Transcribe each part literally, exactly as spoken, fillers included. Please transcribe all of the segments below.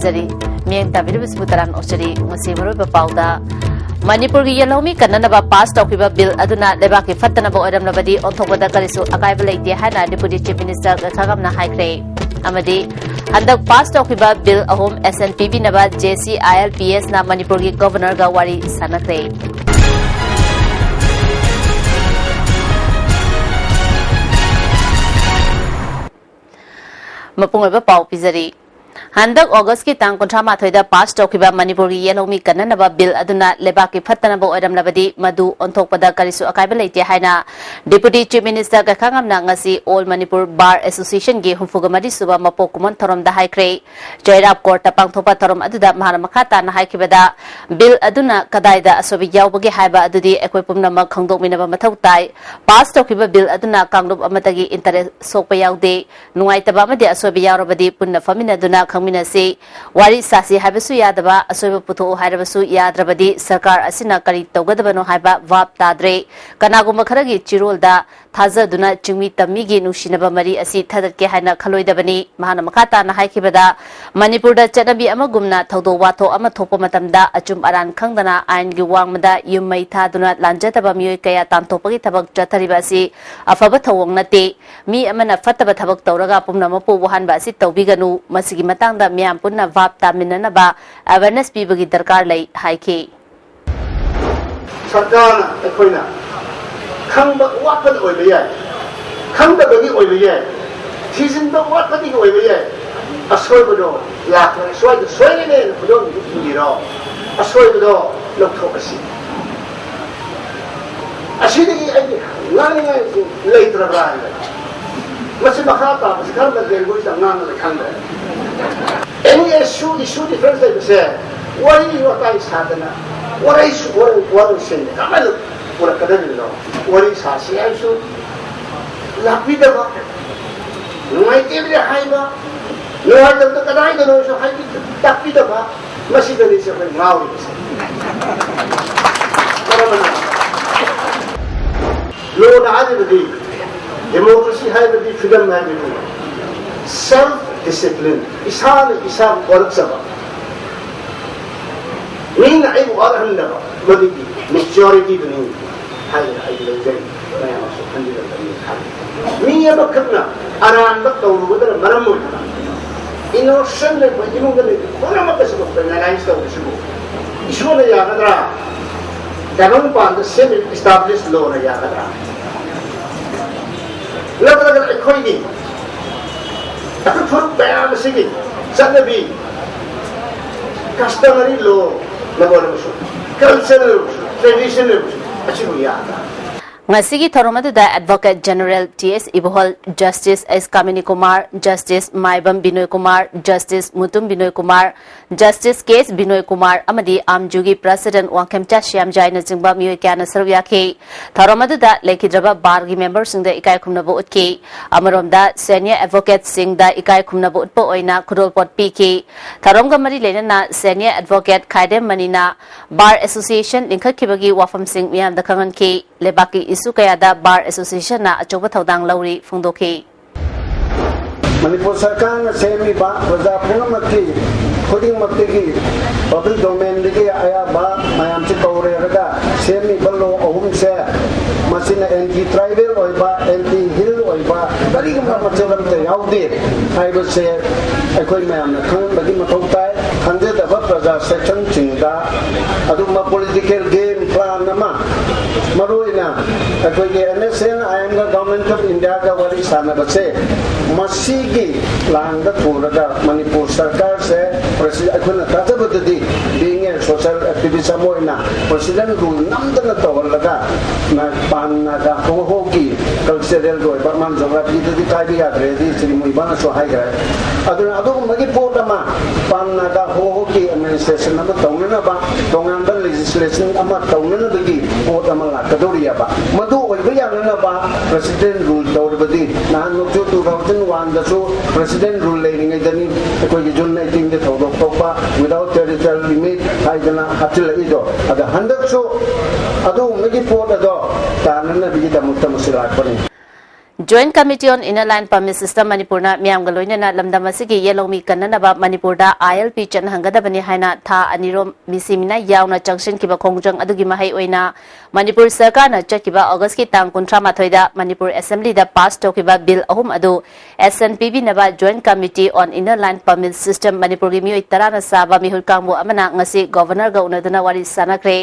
ꯃꯤꯠꯌꯦꯡ ꯇꯥꯕꯤꯔꯤꯕꯁꯤꯕꯨ ꯇꯔꯥꯝꯅ ꯑꯣꯛꯆꯔꯤ꯫ ꯉꯁꯤ ꯃꯔꯨꯑꯣꯏꯕ ꯄꯥꯎꯗ, ꯃꯅꯤꯄꯨꯔꯒꯤ ꯌꯦꯜꯍꯧꯃꯤ ꯀꯟꯅꯅꯕ ꯄꯥꯁ ꯇꯧꯈꯤꯕ ꯕꯤꯜ ꯑꯗꯨꯅ ꯂꯩꯕꯥꯛꯀꯤ ꯐꯠꯇꯅꯕ ꯑꯣꯏꯔꯝꯂꯕꯗꯤ ꯑꯣꯟꯊꯣꯛꯄꯗ ꯀꯔꯤꯁꯨ ꯑꯀꯥꯏꯕ ꯂꯩꯇꯦ ꯍꯥꯏꯅ ꯗꯤꯄꯨꯇꯤ ꯆꯤꯐ ꯃꯤꯅꯤꯁꯇꯔ ꯒꯥꯏꯈꯥꯉꯝꯅ ꯍꯥꯏꯈ꯭ꯔꯦ꯫ ꯑꯃꯗꯤ ꯍꯟꯗꯛ ꯄꯥꯁ ꯇꯧꯈꯤꯕ ꯕꯤꯜ ꯑꯍꯨꯝ ꯑꯦꯁꯦꯟ ꯄꯤꯕꯤꯅꯕ ꯖꯦ ꯁꯤ ꯑꯥꯏ ꯑꯦꯜ ꯄꯤ ꯑꯦꯁꯅ ꯃꯅꯤꯄꯨꯔꯒꯤ ꯒꯣꯚꯔꯅꯔꯒ ꯋꯥꯔꯤ ꯁꯥꯟꯅꯈ꯭ꯔꯦ꯫ ꯃꯄꯨꯡ ꯑꯣꯏꯕ ꯄꯥꯎ ꯄꯤꯖꯔꯤ꯫ ꯍꯟꯗꯛ ꯑꯣꯒꯁꯀꯤ ꯇꯥꯡ ꯀꯨꯟꯊ꯭ꯔꯥ ꯃꯥꯊꯣꯏꯗ ꯄꯥꯁ ꯇꯧꯈꯤꯕ ꯃꯅꯤꯄꯨꯔꯒꯤ ꯌꯦꯜꯍꯧꯃꯤ ꯀꯟꯅꯅꯕ ꯕꯤꯜ ꯑꯗꯨꯅ ꯂꯩꯕꯥꯛꯀꯤ ꯐꯠꯇꯅꯕ ꯑꯣꯏꯔꯝꯂꯕꯗꯤ ꯃꯗꯨ ꯑꯣꯟꯊꯣꯛꯄꯗ ꯀꯔꯤꯁꯨ ꯑꯀꯥꯏꯕ ꯂꯩꯇꯦ ꯍꯥꯏꯅ ꯗꯤꯄꯨꯇꯤ ꯆꯤꯐ ꯃꯤꯅꯤꯁꯇꯔ ꯒꯥꯏꯈꯥꯉꯝꯅ ꯉꯁꯤ ꯑꯣꯜ ꯃꯅꯤꯄꯨꯔ ꯕꯥꯔ ꯑꯦꯁꯣꯁꯤꯌꯦꯁꯟꯒꯤ ꯍꯨꯝꯐꯨꯒ ꯃꯔꯤ ꯁꯨꯕ ꯃꯄꯣꯛ ꯀꯨꯝꯑꯣꯟ ꯊꯧꯔꯝꯗ ꯍꯥꯏꯈ꯭ꯔꯦ꯫ ꯆꯩꯔꯥꯞ ꯀꯣꯔꯠꯇ ꯄꯥꯡꯊꯣꯛꯄ ꯊꯧꯔꯝ ꯑꯗꯨꯗ ꯃꯍꯥꯛꯅ ꯃꯈꯥ ꯇꯥꯅ ꯍꯥꯏꯈꯤꯕꯗ, ꯕꯤꯜ ꯑꯗꯨꯅ ꯀꯗꯥꯏꯗ ꯑꯁꯣꯏꯕ ꯌꯥꯎꯕꯒꯦ ꯍꯥꯏꯕ ꯑꯗꯨꯗꯤ ꯑꯩꯈꯣꯏ ꯄꯨꯝꯅꯃꯛ ꯈꯪꯗꯣꯛꯃꯤꯟꯅꯕ ꯃꯊꯧ ꯇꯥꯏ꯫ ꯄꯥꯁ ꯇꯧꯈꯤꯕ ꯕꯤꯜ ꯑꯗꯨꯅ ꯀꯥꯡꯂꯨꯞ ꯑꯃꯠꯇꯒꯤ ꯏꯟꯇꯔꯦꯁ ꯁꯣꯛꯄ ꯌꯥꯎꯗꯦ꯫ ꯅꯨꯡꯉꯥꯏꯇꯕ ꯑꯃꯗꯤ ꯑꯁꯣꯏꯕ ꯌꯥꯎꯔꯕꯗꯤ ꯄꯨꯟꯅ ꯐꯝꯃꯤꯟꯅꯗꯨꯅ ꯈꯪꯃꯤꯟꯅꯁꯤ꯫ ꯋꯥꯔꯤ ꯁꯥꯁꯤ ꯍꯥꯏꯕꯁꯨ ꯌꯥꯗꯕ, ꯑꯁꯣꯏꯕ ꯄꯨꯊꯣꯛꯎ ꯍꯥꯏꯔꯕꯁꯨ ꯌꯥꯗ꯭ꯔꯕꯗꯤ ꯁꯔꯀꯥꯔ ꯑꯁꯤꯅ ꯀꯔꯤ ꯇꯧꯒꯗꯕꯅꯣ ꯍꯥꯏꯕ ꯚꯥꯞ ꯇꯥꯗ꯭ꯔꯦ꯫ ꯀꯅꯥꯒꯨꯝꯕ ꯈꯔꯒꯤ ꯆꯤꯔꯣꯜꯗ ꯊꯥꯖꯗꯨꯅ ꯆꯤꯡꯃꯤ ꯇꯝꯃꯤꯒꯤ ꯅꯨꯡꯁꯤꯅꯕ ꯃꯔꯤ ꯑꯁꯤ ꯊꯗꯠꯀꯦ ꯍꯥꯏꯅ ꯈꯜꯂꯣꯏꯗꯕꯅꯤ꯫ ꯃꯍꯥꯛꯅ ꯃꯈꯥ ꯇꯥꯅ ꯍꯥꯏꯈꯤꯕꯗ, ꯃꯅꯤꯄꯨꯔꯗ ꯆꯠꯅꯕꯤ ꯑꯃꯒꯨꯝꯅ ꯊꯧꯗꯣꯛ ꯋꯥꯊꯣꯛ ꯑꯃ ꯊꯣꯛꯄ ꯃꯇꯝꯗ ꯑꯆꯨꯝ ꯑꯔꯥꯟ ꯈꯪꯗꯅ ꯑꯥꯏꯟꯒꯤ ꯋꯥꯡꯃꯗ ꯌꯨꯝ ꯃꯩ ꯊꯥꯗꯨꯅ ꯂꯥꯟꯖꯗꯕ ꯃꯤꯑꯣꯏ ꯀꯌꯥ ꯇꯥꯟꯊꯣꯛꯄꯒꯤ ꯊꯕꯛ ꯆꯠꯊꯔꯤꯕ ꯑꯁꯤ ꯑꯐꯕ ꯊꯧꯑꯣꯡ ꯅꯠꯇꯦ꯫ ꯃꯤ ꯑꯃꯅ ꯐꯠꯇꯕ ꯊꯕꯛ ꯇꯧꯔꯒ ꯄꯨꯝꯅꯃꯛꯄꯨ ꯋꯥꯍꯟꯕ ꯑꯁꯤ ꯇꯧꯕꯤꯒꯅꯨ꯫ ꯃꯁꯤꯒꯤ ꯃꯇꯥꯡꯗ ꯃꯤꯌꯥꯝ ꯄꯨꯟꯅ ꯚꯥꯞ ꯇꯥꯃꯤꯟꯅꯅꯕ ꯑꯦꯋꯦꯔꯅꯦꯁ ꯄꯤꯕꯒꯤ ꯗꯔꯀꯥꯔ ꯂꯩ ꯍꯥꯏꯈꯤ꯫ ꯁꯔꯀꯥꯔꯅ ꯑꯩꯈꯣꯏꯅ ꯈꯪꯕ ꯋꯥꯠꯄꯗ ꯑꯣꯏꯕ ꯌꯥꯏ, ꯈꯪꯗꯕꯒꯤ ꯑꯣꯏꯕ ꯌꯥꯏ, ꯊꯤꯖꯤꯟꯕ ꯋꯥꯠꯄꯗꯒꯤ ꯑꯣꯏꯕ ꯌꯥꯏ꯫ ꯑꯁꯣꯏꯕꯗꯣ ꯂꯥꯛꯈ꯭ꯔꯦ, ꯁ꯭ꯋꯥꯏꯗ ꯁꯣꯏꯔꯦꯅꯦꯅ ꯈꯨꯗꯣꯜꯗꯨꯗꯤ ꯊꯤꯡꯕꯤꯔꯣ, ꯑꯁꯣꯏꯕꯗꯣ ꯂꯧꯊꯣꯛꯑꯁꯤ꯫ ꯑꯁꯤꯗꯒꯤ ꯑꯩꯒꯤ ꯉꯥꯡꯅꯤꯡꯉꯥꯏ ꯂꯩꯇ꯭ꯔꯕ꯭ꯔꯥ ꯍꯥꯏꯕ꯫ ꯃꯁꯤ ꯃꯈꯥ ꯇꯥꯕꯁꯤ ꯀꯔꯝꯕ ꯂꯦꯡꯒ꯭ꯋꯦꯖꯇ ꯉꯥꯡꯒꯗ ꯈꯪꯗ꯭ꯔꯦ꯫ ꯑꯦꯅꯤ ꯏꯁꯨ, ꯏꯁꯨ ꯗꯤꯐ꯭ꯔꯦꯟꯁ ꯂꯩꯕꯁꯦ ꯋꯥꯔꯤ ꯋꯥꯇꯥꯏ ꯁꯥꯗꯅ, ꯋꯥꯔꯩꯁꯨ ꯋꯥꯔꯧ-, ꯋꯥꯔꯧꯁꯦꯟ ꯀꯃꯥꯏꯅ ꯄꯨꯔꯛꯀꯗꯧꯔꯤꯕꯅꯣ? ꯋꯥꯔꯤ ꯁꯥꯁꯤ ꯍꯥꯏꯔꯁꯨ ꯂꯥꯛꯄꯤꯗꯕ, ꯅꯨꯡꯉꯥꯏꯇꯦꯕꯗꯤ ꯍꯥꯏꯕ, ꯅꯨꯡꯉꯥꯏꯇꯕꯗ ꯀꯗꯥꯏꯗꯅꯣꯁꯨ ꯍꯥꯏꯕꯤ-, ꯇꯥꯛꯄꯤꯗꯕ, ꯃꯁꯤꯗꯅꯤ ꯑꯩꯈꯣꯏ ꯉꯥꯎꯔꯤꯕꯁꯦ꯫ ꯃꯔꯝ ꯑꯗꯨꯅ ꯂꯣꯅ ꯍꯥꯏꯔꯤꯕꯗꯤ, ꯗꯦꯃꯣꯀ꯭ꯔꯦꯁꯤ ꯍꯥꯏꯕꯗꯤ, ꯐ꯭ꯔꯤꯗꯝ ꯍꯥꯏꯕꯗꯤ, ꯁꯦꯜꯐ Discipline, ꯏꯁꯥꯅ ꯏꯁꯥꯕꯨ ꯋꯥꯔꯛꯆꯕ, ꯃꯤꯅ ꯑꯩꯕꯨ ꯋꯥꯔꯛꯍꯟꯗꯕ, ꯃꯗꯨꯒꯤ maturity ꯗꯨꯅꯤ ꯍꯥꯏꯅ ꯑꯩ ꯂꯧꯖꯩ꯫ ꯃꯌꯥꯝꯁꯨ ꯈꯟꯕꯤꯔꯝꯒꯅꯤ ꯈꯜꯂꯤ꯫ ꯃꯤ ꯑꯃꯈꯛꯅ ꯑꯔꯥꯟꯕ ꯇꯧꯔꯨꯕꯗꯅ ꯃꯔꯝ ꯑꯣꯏꯗꯨꯅ innocent ꯑꯣꯏꯕ ꯏꯃꯨꯡꯗ ꯂꯩꯕ ꯄꯨꯝꯅꯃꯛ ꯑꯁꯤꯕꯨ penalize ꯇꯧꯕꯁꯤꯕꯨ ꯏꯁꯣꯔꯅ ꯌꯥꯒꯗ꯭ꯔꯥ? ꯇꯥꯏꯕꯪꯄꯥꯟꯗ ꯁꯦꯝꯃꯤꯕ established law ꯅ ꯌꯥꯒꯗ꯭ꯔꯥ? ꯅꯠꯇ꯭ꯔꯒꯅ ꯑꯩꯈꯣꯏꯒꯤ ꯑꯩꯈꯣꯏ ꯐꯨꯔꯨꯞ ꯃꯌꯥꯝ ꯑꯁꯤꯒꯤ ꯆꯠꯅꯕꯤ, customary law ꯅꯕꯨ ꯑꯣꯏꯔꯕꯁꯨ, culture ꯑꯣꯏꯔꯕꯁꯨ, tradition ꯑꯣꯏꯔꯕꯁꯨ, ꯑꯁꯤꯕꯨ ꯌꯥꯗ꯫ ꯉꯁꯤꯒꯤ ꯊꯧꯔꯝ ꯑꯗꯨꯗ Advocate General T S Ibohal, Justice S Kamini Kumar, Justice Maibam Binoy Kumar, Justice Mutum Binoy Kumar, Justice K S Binoy Kumar ꯑꯃꯗꯤ ꯑꯥꯝꯖꯨꯒꯤ President ꯋꯥꯡꯈꯦꯝꯆꯥ ꯁ꯭ꯌꯥꯝꯖꯥꯏꯅꯆꯤꯡꯕ ꯃꯤꯑꯣꯏ ꯀꯌꯥꯅ ꯁꯔꯨꯛ ꯌꯥꯈꯤ꯫ ꯊꯧꯔꯝ ꯑꯗꯨꯗ ꯂꯩꯈꯤꯗ꯭ꯔꯕ ꯕꯥꯔꯒꯤ member ꯁꯤꯡꯗ ꯏꯀꯥꯏ ꯈꯨꯝꯅꯕ ꯎꯠꯈꯤ꯫ ꯑꯃꯔꯣꯝꯗ, senior advocate ꯁꯤꯡꯗ ꯏꯀꯥꯏ ꯈꯨꯝꯅꯕ ꯎꯠꯄ ꯑꯣꯏꯅ ꯈꯨꯗꯣꯜꯄꯣꯠ ꯄꯤꯈꯤ꯫ ꯊꯧꯔꯝꯒ ꯃꯔꯤ ꯂꯩꯅꯅ senior advocate ꯈꯥꯏꯗꯦꯝ ꯃꯅꯤꯅ Bar Association ꯂꯤꯡꯈꯠꯈꯤꯕꯒꯤ ꯋꯥꯐꯝꯁꯤꯡ ꯃꯤꯌꯥꯝꯗ ꯈꯪꯍꯟꯈꯤ꯫ ꯂꯩꯕꯥꯛꯀꯤ issue ꯀꯌꯥꯗ Bar Association ꯅ ꯑꯆꯧꯕ ꯊꯧꯗꯥꯡ ꯂꯧꯔꯤ ꯐꯣꯡꯗꯣꯛꯈꯤ꯫ ꯃꯅꯤꯄꯨꯔ ꯁꯔꯀꯥꯔꯅ ꯁꯦꯝꯃꯤꯕ ꯄ꯭ꯔꯖꯥ ꯄꯨꯝꯅꯃꯛꯀꯤ ꯈꯨꯗꯤꯡꯃꯛꯇꯒꯤ, public domain ꯗꯒꯤ ꯑꯌꯥꯝꯕ ꯃꯌꯥꯝꯁꯤ ꯀꯧꯔꯦꯔꯒ ꯁꯦꯝꯃꯤꯕ law ꯑꯍꯨꯝꯁꯦ, ꯃꯁꯤꯅ anti tribal ꯑꯣꯏꯕ, anti hill ꯑꯣꯏꯕ ꯀꯔꯤꯒꯨꯝꯕ ꯃꯆꯦꯠ ꯑꯃꯠꯇ ꯌꯥꯎꯗꯦ ꯍꯥꯏꯕꯁꯦ ꯑꯩꯈꯣꯏ ꯃꯌꯥꯝꯅ ꯈꯪꯍꯟꯕꯒꯤ ꯃꯊꯧ ꯇꯥꯏ꯫ ꯈꯪꯖꯗꯕ ꯄ꯭ꯔꯖꯥ section ꯁꯤꯡꯗ ꯑꯗꯨꯒꯨꯝꯕ political game plan ꯑꯃ, ꯃꯔꯨꯑꯣꯏꯅ ꯑꯩꯈꯣꯏꯒꯤ N S N I M ꯒ Government of India ꯒ ꯋꯥꯔꯤ ꯁꯥꯟꯅꯕꯁꯦ, ꯃꯁꯤꯒꯤ ꯂꯥꯡꯗ ꯄꯨꯔꯒ ꯃꯅꯤꯄꯨꯔ ꯁꯔꯀꯥꯔꯁꯦ, ꯄ꯭ꯔꯁꯤ-, ꯑꯩꯈꯣꯏꯅ ꯊꯥꯖꯕꯗꯗꯤ, being a social activist ꯑꯃ ꯑꯣꯏꯅ, President rule ꯅꯝꯗꯅ ꯇꯧꯍꯜꯂꯒ, ꯅ-, ꯄꯥꯟ ꯅꯥꯒꯥ ꯍꯣ ꯍꯣꯒꯤ cultural ꯑꯣꯏꯕ, ꯃꯥꯅ geography ꯗꯗꯤ ꯀꯥꯏꯕ ꯌꯥꯗ꯭ꯔꯦ, ꯑꯗꯨꯗꯤ ꯁ꯭ꯔꯤ ꯃꯨꯏꯕꯥꯅꯁꯨ ꯍꯥꯏꯈ꯭ꯔꯦ꯫ ꯑꯗꯨꯅ ꯑꯗꯨꯒꯨꯝꯕꯒꯤ ꯄꯣꯠ ꯑꯃ, ꯄꯥꯟ ꯅꯥꯒꯥ ꯍꯣ ꯍꯣꯒꯤ administration ꯑꯃ ꯇꯧꯅꯅꯕ, ꯇꯣꯉꯥꯟꯕ legislation ꯑꯃ ꯇꯧꯅꯅꯕꯒꯤ ꯄꯣꯠ ꯑꯃ ꯂꯥꯛꯀꯗꯧꯔꯤꯑꯕ꯫ ꯃꯗꯨ ꯑꯣꯏꯕ ꯌꯥꯅꯅꯕ President rule ꯇꯧꯔꯕꯗꯤ, ꯅꯍꯥꯟꯃꯨꯛꯁꯨ two thousand one ꯗꯁꯨ President rule ꯂꯩꯔꯤꯉꯩꯗꯅꯤ ꯑꯩꯈꯣꯏꯒꯤ June eighteen ꯗ ꯊꯧꯗꯣꯛ ꯊꯣꯛꯄ, without territorial limit ꯍꯥꯏꯗꯅ ꯍꯥꯞꯆꯤꯜꯂꯛꯏꯗꯣ꯫ ꯑꯗ ꯍꯟꯗꯛꯁꯨ ꯑꯗꯨꯒꯨꯝꯕꯒꯤ ꯄꯣꯠ ꯑꯗꯣ ꯇꯥꯅꯅꯕꯒꯤꯗꯃꯛꯇ ꯃꯁꯤ ꯂꯥꯛꯄꯅꯤ꯫ Joint Committee on Inner Line Permit System ꯃꯅꯤꯄꯨꯔꯅ ꯃꯤꯌꯥꯝꯒ ꯂꯣꯏꯅꯅ ꯂꯝꯗꯝ ꯑꯁꯤꯒꯤ ꯌꯦꯜꯍꯧꯃꯤ ꯀꯟꯅꯅꯕ ꯃꯅꯤꯄꯨꯔꯗ I L P ꯆꯠꯅꯍꯟꯒꯗꯕꯅꯤ ꯍꯥꯏꯅ ꯊꯥ ꯑꯅꯤꯔꯣꯝ ꯃꯤꯁꯤ ꯃꯤꯅꯥ ꯌꯥꯎꯅ ꯆꯪꯁꯤꯟꯈꯤꯕ ꯈꯣꯡꯖꯪ ꯑꯗꯨꯒꯤ ꯃꯍꯩ ꯑꯣꯏꯅ ꯃꯅꯤꯄꯨꯔ ꯁꯔꯀꯥꯔꯅ ꯆꯠꯈꯤꯕ ꯑꯣꯒꯁꯀꯤ ꯇꯥꯡ ꯀꯨꯟꯊ꯭ꯔꯥ ꯃꯥꯊꯣꯏꯗ ꯃꯅꯤꯄꯨꯔ ꯑꯦꯁꯦꯝꯕ꯭ꯂꯤꯗ ꯄꯥꯁ ꯇꯧꯈꯤꯕ ꯕꯤꯜ ꯑꯍꯨꯝ ꯑꯗꯨ ꯑꯦꯁꯟ ꯄꯤꯕꯤꯅꯕ Joint Committee on Inner Line Permit System ꯃꯅꯤꯄꯨꯔꯒꯤ ꯃꯤꯑꯣꯏ ꯇꯔꯥꯅ ꯁꯥꯕ ꯃꯤꯍꯨꯠ ꯀꯥꯡꯕꯨ ꯑꯃꯅ ꯉꯁꯤ ꯒꯣꯚꯔꯅꯔꯒ ꯎꯅꯗꯨꯅ ꯋꯥꯔꯤ ꯁꯥꯟꯅꯈ꯭ꯔꯦ꯫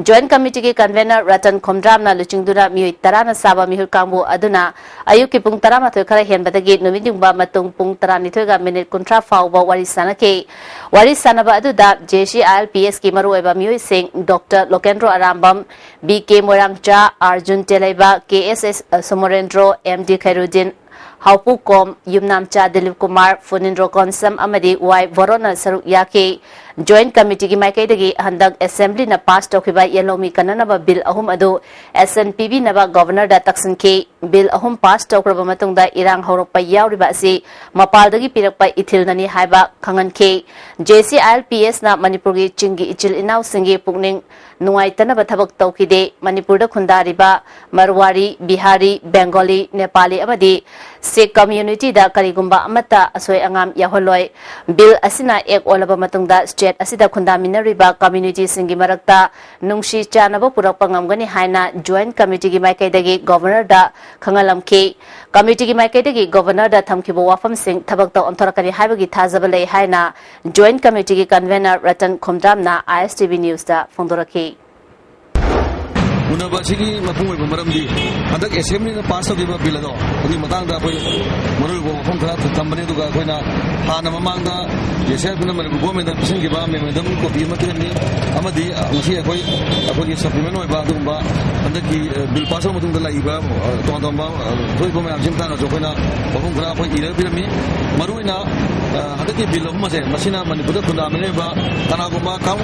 Joint Committeeꯒꯤ convener ꯔꯇꯟ ꯈꯣꯝꯗ꯭ꯔꯥꯝꯅ ꯂꯨꯆꯤꯡꯗꯨꯅ ꯃꯤꯑꯣꯏ ꯇꯔꯥꯅ ꯁꯥꯕ ꯃꯤꯍꯨꯠ ꯀꯥꯡꯕꯨ ꯑꯗꯨꯅ ꯑꯌꯨꯛꯀꯤ ꯄꯨꯡ ꯇꯔꯥꯃꯥꯊꯣꯏ ꯈꯔ ꯍꯦꯟꯕꯗꯒꯤ ꯅꯨꯃꯤꯠ ꯌꯨꯡꯕ ꯃꯇꯨꯡ ꯄꯨꯡ ꯇꯔꯥꯅꯤꯊꯣꯏꯒ ꯃꯤꯅꯤꯠ ꯀꯨꯟꯊ꯭ꯔꯥ ꯐꯥꯎꯕ ꯋꯥꯔꯤ ꯁꯥꯟꯅꯈꯤ꯫ ꯋꯥꯔꯤ ꯁꯥꯟꯅꯕ ꯑꯗꯨꯗ J C I L P Sꯀꯤ ꯃꯔꯨꯑꯣꯏꯕ ꯃꯤꯑꯣꯏꯁꯤꯡ doctor Lokendro Arambam, B K Moirangcha, Arjun Teleiba, K S S Somorendro, M D Kheirudin, Haopu Kom, Yumnamcha Dilip Kumar, Phunindro Konsam ꯑꯃꯗꯤ ꯋꯥꯏ ꯚꯣꯔꯣꯟꯅ ꯁꯔꯨꯛ ꯌꯥꯈꯤ꯫ Joint Committeeꯒꯤ ꯃꯥꯏꯀꯩꯗꯒꯤ ꯍꯟꯗꯛ ꯑꯦꯁꯦꯝꯕ꯭ꯂꯤꯅ ꯄꯥꯁ ꯇꯧꯈꯤꯕ ꯌꯦꯜꯍꯧꯃꯤ ꯀꯟꯅꯅꯕ ꯕꯤꯜ ꯑꯍꯨꯝ ꯑꯗꯨ ꯑꯦꯁꯟ ꯄꯤꯕꯤꯅꯕ ꯒꯣꯚꯔꯅꯔꯗ ꯇꯛꯁꯤꯟꯈꯤ꯫ ꯕꯤꯜ ꯑꯍꯨꯝ ꯄꯥꯁ ꯇꯧꯈ꯭ꯔꯕ ꯃꯇꯨꯡꯗ ꯏꯔꯥꯡ ꯍꯧꯔꯛꯄ ꯌꯥꯎꯔꯤꯕ ꯑꯁꯤ ꯃꯄꯥꯜꯗꯒꯤ ꯄꯤꯔꯛꯄ ꯏꯊꯤꯜꯅꯅꯤ ꯍꯥꯏꯕ ꯈꯪꯍꯟꯈꯤ꯫ J C I L P Sꯅ ꯃꯅꯤꯄꯨꯔꯒꯤ ꯆꯤꯡꯒꯤ ꯏꯆꯤꯜ ꯏꯅꯥꯎꯁꯤꯡꯒꯤ ꯄꯨꯛꯅꯤꯡ ꯅꯨꯡꯉꯥꯏꯇꯅꯕ ꯊꯕꯛ ꯇꯧꯈꯤꯗꯦ꯫ ꯃꯅꯤꯄꯨꯔꯗ ꯈꯨꯟꯗꯥꯔꯤꯕ ꯃꯔꯋꯥꯔꯤ, ꯕꯤꯍꯥꯔꯤ, ꯕꯦꯡꯒꯣꯂꯤ, ꯅꯦꯄꯥꯂꯤ ꯑꯃꯗꯤ ꯁꯤꯈ communityꯗ ꯀꯔꯤꯒꯨꯝꯕ ꯑꯃꯠꯇ ꯑꯁꯣꯏ ꯑꯉꯥꯝ ꯌꯥꯎꯍꯜꯂꯣꯏ꯫ ꯕꯤꯜ ꯑꯁꯤꯅ ꯑꯦꯛ ꯑꯣꯜꯂꯕ ꯃꯇꯨꯡꯗ state ꯑꯁꯤꯗ ꯈꯨꯟꯗꯥꯃꯤꯟꯅꯔꯤꯕ communityꯁꯤꯡꯒꯤ ꯃꯔꯛꯇ ꯅꯨꯡꯁꯤ ꯆꯥꯟꯅꯕ ꯄꯨꯔꯛꯄ ꯉꯝꯒꯅꯤ ꯍꯥꯏꯅ Joint Committeeꯒꯤ ꯃꯥꯏꯀꯩꯗꯒꯤ ꯒꯣꯚꯔꯅꯔꯗ ꯈꯪꯍꯜꯂꯝꯈꯤ꯫ Committeeꯒꯤ ꯃꯥꯏꯀꯩꯗꯒꯤ ꯒꯣꯚꯔꯅꯔꯗ ꯊꯝꯈꯤꯕ ꯋꯥꯐꯝꯁꯤꯡ ꯊꯕꯛꯇ ꯑꯣꯟꯊꯣꯔꯛꯀꯅꯤ ꯍꯥꯏꯕꯒꯤ ꯊꯥꯖꯕ ꯂꯩ ꯍꯥꯏꯅ Joint Committeeꯒꯤ convener Ratan ꯈꯣꯝꯗ꯭ꯔꯥꯝꯅ I S T V Newsꯇ ꯐꯣꯡꯗꯣꯔꯛꯈꯤ꯫ ꯎꯅꯕ ꯑꯁꯤꯒꯤ ꯃꯄꯨꯡ ꯑꯣꯏꯕ ꯃꯔꯝꯗꯤ ꯍꯟꯗꯛ ꯑꯦꯁꯦꯝꯕ꯭ꯂꯤꯅ ꯄꯥꯁ ꯇꯧꯈꯤꯕ ꯕꯤꯜ ꯑꯗꯣ ꯑꯗꯨꯒꯤ ꯃꯇꯥꯡꯗ ꯑꯩꯈꯣꯏ ꯃꯔꯨꯑꯣꯏꯕ ꯋꯥꯐꯝ ꯈꯔ ꯊꯝꯕꯅꯤ꯫ ꯑꯗꯨꯒ ꯑꯩꯈꯣꯏꯅ ꯍꯥꯟꯅ ꯃꯃꯥꯡꯗ ꯖꯦ ꯁꯤ ꯑꯥꯏ ꯑꯦꯜ ꯄꯤꯅ ꯃꯅꯤꯄꯨꯔ ꯒꯣꯔꯃꯦꯟꯗ ꯄꯤꯁꯤꯟꯈꯤꯕ ꯃꯦꯃꯣꯔꯦꯟꯗꯝ ꯀꯣꯄꯤ ꯑꯃ ꯄꯤꯔꯝꯃꯤ꯫ ꯑꯃꯗꯤ ꯉꯁꯤ ꯑꯩꯈꯣꯏ ꯑꯩꯈꯣꯏꯒꯤ ꯁꯄ꯭ꯂꯤꯃꯦꯟ ꯑꯣꯏꯕ ꯑꯗꯨꯒꯨꯝꯕ ꯍꯟꯗꯛꯀꯤ ꯕꯤꯜ ꯄꯥꯁ ꯇꯧꯕ ꯃꯇꯨꯡꯗ ꯂꯥꯛꯏꯕ ꯇꯣꯉꯥꯟ ꯇꯣꯉꯥꯟꯕ ꯊꯣꯛꯏꯕ ꯃꯌꯥꯝꯁꯤ ꯃꯇꯥꯡꯗꯁꯨ ꯑꯩꯈꯣꯏꯅ ꯋꯥꯐꯝ ꯈꯔ ꯑꯩꯈꯣꯏ ꯏꯔꯒ ꯄꯤꯔꯝꯃꯤ꯫ ꯃꯔꯨꯑꯣꯏꯅ ꯍꯟꯗꯛꯀꯤ ꯕꯤꯜ ꯑꯍꯨꯝ ꯑꯁꯦ ꯃꯁꯤꯅ ꯃꯅꯤꯄꯨꯔꯗ ꯈꯨꯟꯗꯥꯃꯤꯟꯅꯔꯤꯕ ꯀꯅꯥꯒꯨꯝꯕ ꯀꯝ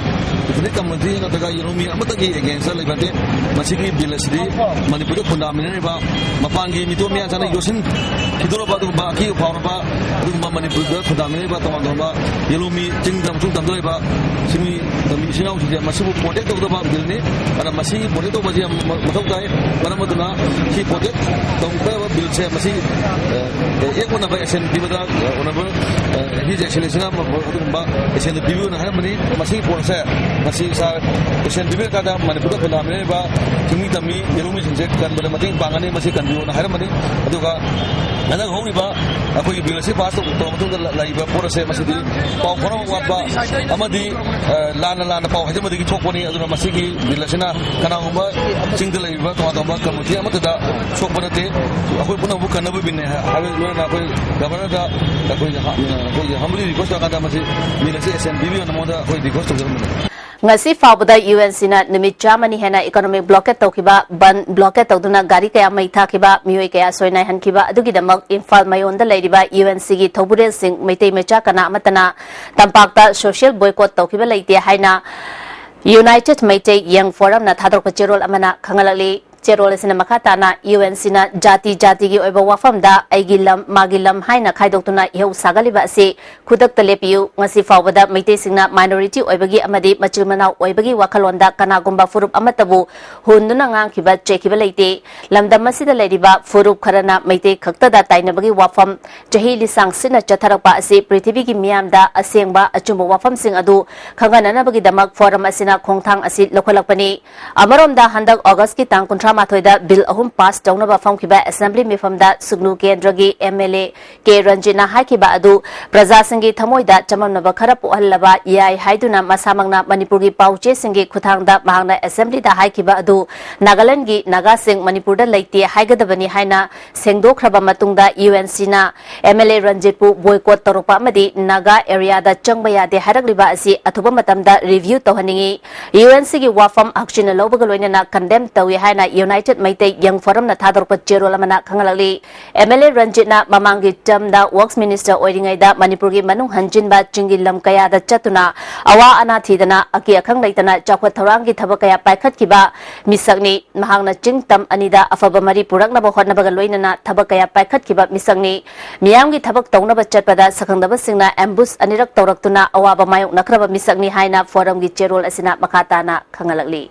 ꯏꯊꯅꯤꯛ ꯀꯝꯃꯨꯅꯤꯇꯤ ꯅꯠꯇ꯭ꯔꯒ ꯌꯦꯜꯍꯧꯃꯤ ꯑꯃꯠꯇꯒꯤ ꯑꯦꯒꯦꯟꯁꯇ ꯂꯩꯕ ꯅꯠꯇꯦ꯫ ꯃꯁꯤꯒꯤ ꯕꯤꯜ ꯑꯁꯤꯗꯤ ꯃꯅꯤꯄꯨꯔꯗ ꯈꯨꯟꯗꯥꯃꯤꯟꯅꯔꯤꯕ ꯃꯄꯥꯟꯒꯤ ꯃꯤꯇꯣꯞ ꯃꯤꯌꯥꯟꯆꯥꯅ ꯌꯣꯠꯁꯤꯟꯈꯤꯗꯧꯔꯕ ꯑꯗꯨꯒꯨꯝꯕ ꯑꯀꯤ ꯐꯥꯎꯔꯕ ꯑꯗꯨꯒꯨꯝꯕ ꯃꯅꯤꯄꯨꯔꯗ ꯈꯨꯟꯗꯥꯃꯤꯟꯅꯔꯤꯕ ꯇꯣꯉꯥꯟ ꯇꯣꯉꯥꯟꯕ ꯌꯦꯂꯣꯃꯤ ꯆꯤꯡꯗ ꯑꯃꯁꯨꯡ ꯇꯝꯗ ꯂꯩꯕ ꯁꯤꯡꯃꯤ ꯇꯝꯃꯤ ꯏꯆꯤꯟ ꯏꯅꯥꯎꯁꯤꯡꯁꯦ ꯃꯁꯤꯕꯨ ꯄ꯭ꯔꯣꯇꯦꯛ ꯇꯧꯒꯗꯕ ꯕꯤꯜꯅꯤ꯫ ꯑꯗꯨꯅ ꯃꯁꯤ ꯄ꯭ꯔꯣꯇꯦꯛ ꯇꯧꯕꯁꯤ ꯌꯥꯝ ꯃ-, ꯃꯊꯧ ꯇꯥꯏ꯫ ꯃꯔꯝ ꯑꯗꯨꯅ ꯁꯤ ꯄ꯭ꯔꯣꯇꯦꯛ ꯇꯧꯒꯗꯕ ꯕꯤꯜꯁꯦ ꯃꯁꯤ, ꯑ, ꯑꯦꯛ ꯑꯣꯟꯅꯕ ꯑꯦꯛꯁꯟ ꯄꯤꯕꯗ, ꯑ, ꯑꯣꯅꯔꯦꯕꯜ, ꯑ, ꯍꯤꯁ ꯑꯦꯛꯁꯦꯂꯦꯟꯁꯤꯅ ꯑꯗꯨꯒꯨꯝꯕ ꯑꯦꯛꯁꯟꯗꯨ ꯄꯤꯕꯤꯌꯨꯅ ꯍꯥꯏꯔꯝꯕꯅꯤ꯫ ꯃꯁꯤꯒꯤ ꯄꯣꯠꯁꯦ ꯉꯁꯤ ꯁꯥꯔ ꯑꯦꯛꯁꯟ ꯄꯤꯕꯤꯔꯀꯥꯟꯗ ꯃꯅꯤꯄꯨꯔꯗ ꯈꯨꯟꯗꯥꯃꯤꯟꯅꯔꯤꯕ ꯁꯤꯡꯃꯤ ꯇꯝꯃꯤ ꯌꯦꯂꯣꯃꯤꯁꯤꯡꯁꯦ ꯀꯟꯕꯗ ꯃꯇꯦꯡ ꯄꯥꯡꯒꯅꯤ꯫ ꯃꯁꯤ ꯀꯟꯕꯤꯌꯣꯅ ꯍꯥꯏꯔꯝꯕꯅꯤ꯫ ꯑꯗꯨꯒ ꯍꯟꯗꯛ ꯍꯧꯔꯤꯕ ꯑꯩꯈꯣꯏꯒꯤ ꯕꯤꯜ ꯑꯁꯤ ꯄꯥꯁ ꯇꯧ-, ꯇꯧꯔꯕ ꯃꯇꯨꯡꯗ ꯂ-, ꯂꯩꯔꯤꯕ ꯄꯣꯠ ꯑꯁꯦ ꯃꯁꯤꯗꯤ ꯄꯥꯎ ꯐꯥꯎꯅꯕ ꯋꯥꯠꯄ ꯑꯃꯗꯤ, ꯑ, ꯂꯥꯟꯅ ꯂꯥꯟꯅ ꯄꯥꯎ ꯍꯥꯏꯖꯟꯕꯗꯒꯤ ꯊꯣꯛꯄꯅꯤ꯫ ꯑꯗꯨꯅ ꯃꯁꯤꯒꯤ ꯕꯤꯜ ꯑꯁꯤꯅ ꯀꯅꯥꯒꯨꯝꯕ ꯆꯤꯡꯗ ꯂꯩꯔꯤꯕ ꯇꯣꯉꯥꯟ ꯇꯣꯉꯥꯟꯕ ꯀꯝꯃꯨꯅꯤꯇꯤ ꯑꯃꯠꯇꯗ ꯁꯣꯛꯄ ꯅꯠꯇꯦ꯫ ꯑꯩꯈꯣꯏ ꯄꯨꯝꯅꯃꯛꯄꯨ ꯀꯟꯅꯕ ꯕꯤꯜꯅꯤ ꯍꯥꯏꯕ ꯂꯣꯏꯅꯅ ꯑꯩꯈꯣꯏ ꯒꯚꯔꯅꯔꯗ ꯑꯩꯈꯣꯏ ꯍ-, ꯑꯩꯈꯣꯏꯒꯤ humbly request ꯇꯧꯔꯀꯥꯟꯗ ꯃꯁꯤ ꯕꯤꯜ ꯑꯁꯤ ꯑꯦꯛꯁꯟ ꯄꯤꯕꯤꯌꯣꯅ ꯃꯉꯣꯟꯗ ꯑꯩꯈꯣꯏ ꯔꯤꯀ꯭ꯋꯦꯁ ꯇꯧꯖꯔꯝꯕꯅꯤ꯫ ꯉꯁꯤ ꯐꯥꯎꯕꯗ ꯌꯨ ꯑꯦꯟ ꯁꯤꯅ ꯅꯨꯃꯤꯠ ꯆꯥꯝꯃꯅꯤ ꯍꯦꯟꯅ economic blockade ꯇꯧꯈꯤꯕ, ꯕꯟꯗ blockade ꯇꯧꯗꯨꯅ ꯒꯥꯔꯤ ꯀꯌꯥ ꯃꯩ ꯊꯥꯈꯤꯕ, ꯃꯤꯑꯣꯏ ꯀꯌꯥ ꯁꯣꯏꯅꯥꯏꯍꯟꯈꯤꯕ ꯑꯗꯨꯒꯤꯗꯃꯛ ꯏꯝꯐꯥꯜ ꯃꯌꯣꯟꯗ ꯂꯩꯔꯤꯕ ꯌꯨ ꯑꯦꯟ ꯁꯤꯒꯤ ꯊꯧꯕꯨꯔꯦꯜꯁꯤꯡ ꯃꯩꯇꯩ ꯃꯆꯥ ꯀꯅꯥ ꯑꯃꯠꯇꯅ ꯇꯝꯄꯥꯛꯇ social boycott ꯇꯧꯈꯤꯕ ꯂꯩꯇꯦ ꯍꯥꯏꯅ United Meitei Young Forumꯅ ꯊꯥꯗꯣꯔꯛꯄ ꯆꯦꯔꯣꯜ ꯑꯃꯅ ꯈꯪꯍꯜꯂꯛꯂꯤ꯫ ꯆꯦꯔꯣꯜ ꯑꯁꯤꯅ ꯃꯈꯥ ꯇꯥꯅ ꯌꯨ ꯑꯦꯟ ꯁꯤꯅ ꯖꯥꯇꯤ ꯖꯥꯇꯤꯒꯤ ꯑꯣꯏꯕ ꯋꯥꯐꯝꯗ ꯑꯩꯒꯤ ꯂꯝ, ꯃꯥꯒꯤ ꯂꯝ ꯍꯥꯏꯅ ꯈꯥꯏꯗꯣꯛꯇꯨꯅ ꯏꯍꯧ ꯁꯥꯒꯠꯂꯤꯕ ꯑꯁꯤ ꯈꯨꯗꯛꯇ ꯂꯦꯞꯄꯤꯌꯨ꯫ ꯉꯁꯤ ꯐꯥꯎꯕꯗ ꯃꯩꯇꯩꯁꯤꯡꯅ minority ꯑꯣꯏꯕꯒꯤ ꯑꯃꯗꯤ ꯃꯆꯤꯟ ꯃꯅꯥꯎ ꯑꯣꯏꯕꯒꯤ ꯋꯥꯈꯜꯂꯣꯟꯗ ꯀꯅꯥꯒꯨꯝꯕ ꯐꯨꯔꯨꯞ ꯑꯃꯠꯇꯕꯨ ꯍꯨꯟꯗꯨꯅ ꯉꯥꯡꯈꯤꯕ, ꯆꯩꯈꯤꯕ ꯂꯩꯇꯦ꯫ ꯂꯝꯗꯝ ꯑꯁꯤꯗ ꯂꯩꯔꯤꯕ ꯐꯨꯔꯨꯞ ꯈꯔꯅ ꯃꯩꯇꯩ ꯈꯛꯇꯗ ꯇꯥꯏꯅꯕꯒꯤ ꯋꯥꯐꯝ ꯆꯍꯤ ꯂꯤꯁꯥꯡ ꯁꯤꯠꯅ ꯆꯠꯊꯔꯛꯄ ꯑꯁꯤ ꯄ꯭ꯔꯤꯊꯤꯕꯤꯒꯤ ꯃꯤꯌꯥꯝꯗ ꯑꯁꯦꯡꯕ ꯑꯆꯨꯝꯕ ꯋꯥꯐꯝꯁꯤꯡ ꯑꯗꯨ ꯈꯪꯍꯟꯅꯅꯕꯒꯤꯗꯃꯛ ꯐꯣꯔꯝ ꯑꯁꯤꯅ ꯈꯣꯡꯊꯥꯡ ꯑꯁꯤ ꯂꯧꯈꯠꯂꯛꯄꯅꯤ꯫ ꯑꯃꯔꯣꯝꯗ, ꯍꯟꯗꯛ ꯑꯣꯒꯁꯀꯤ ꯇꯥꯡ ꯀꯨꯟꯊ꯭ꯔꯥ ꯃꯥꯊꯣꯏꯗ ꯕꯤꯜ ꯑꯍꯨꯝ ꯄꯥꯁ ꯇꯧꯅꯕ ꯐꯝꯈꯤꯕ ꯑꯦꯁꯦꯝꯕ꯭ꯂꯤ ꯃꯤꯐꯝꯗ ꯁꯨꯒꯅꯨ ꯀꯦꯟꯗ꯭ꯔꯒꯤ ꯑꯦꯝ ꯑꯦꯜ ꯑꯦ ꯀꯦ ꯔꯟꯖꯤꯠꯅ ꯍꯥꯏꯈꯤꯕ ꯑꯗꯨ ꯄ꯭ꯔꯖꯥꯁꯤꯡꯒꯤ ꯊꯃꯣꯏꯗ ꯆꯃꯝꯅꯕ ꯈꯔ ꯄꯣꯛꯍꯜꯂꯕ ꯌꯥꯏ ꯍꯥꯏꯗꯨꯅ ꯃꯁꯥꯃꯛꯅ ꯃꯅꯤꯄꯨꯔꯒꯤ ꯄꯥꯎꯆꯦꯁꯤꯡꯒꯤ ꯈꯨꯠꯊꯥꯡꯗ ꯃꯍꯥꯛꯅ ꯑꯦꯁꯦꯝꯕ꯭ꯂꯤꯗ ꯍꯥꯏꯈꯤꯕ ꯑꯗꯨ ꯅꯥꯒꯥꯂꯦꯟꯗꯒꯤ ꯅꯥꯒꯥꯁꯤꯡ ꯃꯅꯤꯄꯨꯔꯗ ꯂꯩꯇꯦ ꯍꯥꯏꯒꯗꯕꯅꯤ ꯍꯥꯏꯅ ꯁꯦꯡꯗꯣꯛꯈ꯭ꯔꯕ ꯃꯇꯨꯡꯗ ꯌꯨ ꯑꯦꯟ ꯁꯤꯅ ꯑꯦꯝ ꯑꯦꯜ ꯑꯦ ꯔꯟꯖꯤꯠꯄꯨ boycott ꯇꯧꯔꯛꯄ ꯑꯃꯗꯤ ꯅꯥꯒꯥ ꯑꯦꯔꯤꯌꯥꯗ ꯆꯪꯕ ꯌꯥꯗꯦ ꯍꯥꯏꯔꯛꯂꯤꯕ ꯑꯁꯤ ꯑꯊꯨꯕ ꯃꯇꯝꯗ review ꯇꯧꯍꯟꯅꯤꯡꯏ꯫ ꯌꯨ ꯑꯦꯟ ꯁꯤꯒꯤ ꯋꯥꯐꯝ ꯍꯛꯆꯤꯟꯅ ꯂꯧꯕꯒ ꯂꯣꯏꯅꯅ condemn ꯇꯧꯏ ꯍꯥꯏꯅ United Meitei Young Forum ꯅ ꯊꯥꯗꯣꯔꯛꯄ ꯆꯦꯔꯣꯜ ꯑꯃꯅ ꯈꯪꯍꯜꯂꯛꯂꯤ꯫ MLA ꯔꯟꯖꯤꯠꯅ ꯃꯃꯥꯡꯒꯤ term ꯗ Works Minister ꯑꯣꯏꯔꯤꯉꯩꯗ ꯃꯅꯤꯄꯨꯔꯒꯤ ꯃꯅꯨꯡ ꯍꯟꯖꯤꯟꯕ ꯆꯤꯡꯒꯤ ꯂꯝ ꯀꯌꯥꯗ ꯆꯠꯇꯨꯅ ꯑꯋꯥ ꯑꯅꯥ ꯊꯤꯗꯅ ꯑꯀꯤ ꯑꯈꯪ ꯂꯩꯇꯅ ꯆꯥꯎꯈꯠ ꯊꯧꯔꯥꯡꯒꯤ ꯊꯕꯛ ꯀꯌꯥ ꯄꯥꯏꯈꯠꯈꯤꯕ ꯃꯤꯁꯛꯅꯤ꯫ ꯃꯍꯥꯛꯅ ꯆꯤꯡ ꯇꯝ ꯑꯅꯤꯗ ꯑꯐꯕ ꯃꯔꯤ ꯄꯨꯔꯛꯅꯕ ꯍꯣꯠꯅꯕꯒ ꯂꯣꯏꯅꯅ ꯊꯕꯛ ꯀꯌꯥ ꯄꯥꯏꯈꯠꯈꯤꯕ ꯃꯤꯁꯛꯅꯤ꯫ ꯃꯤꯌꯥꯝꯒꯤ ꯊꯕꯛ ꯇꯧꯅꯕ ꯆꯠꯄꯗ ꯁꯛꯈꯪꯗꯕꯁꯤꯡꯅ ambush ꯑꯅꯤꯔꯛ ꯇꯧꯔꯛꯇꯨꯅ ꯑꯋꯥꯕ ꯃꯥꯌꯣꯛꯅꯈ꯭ꯔꯕ ꯃꯤꯁꯛꯅꯤ ꯍꯥꯏꯅ forum ꯒꯤ ꯆꯦꯔꯣꯜ ꯑꯁꯤꯅ ꯃꯈꯥ ꯇꯥꯅ ꯈꯪꯍꯜꯂꯛꯂꯤ꯫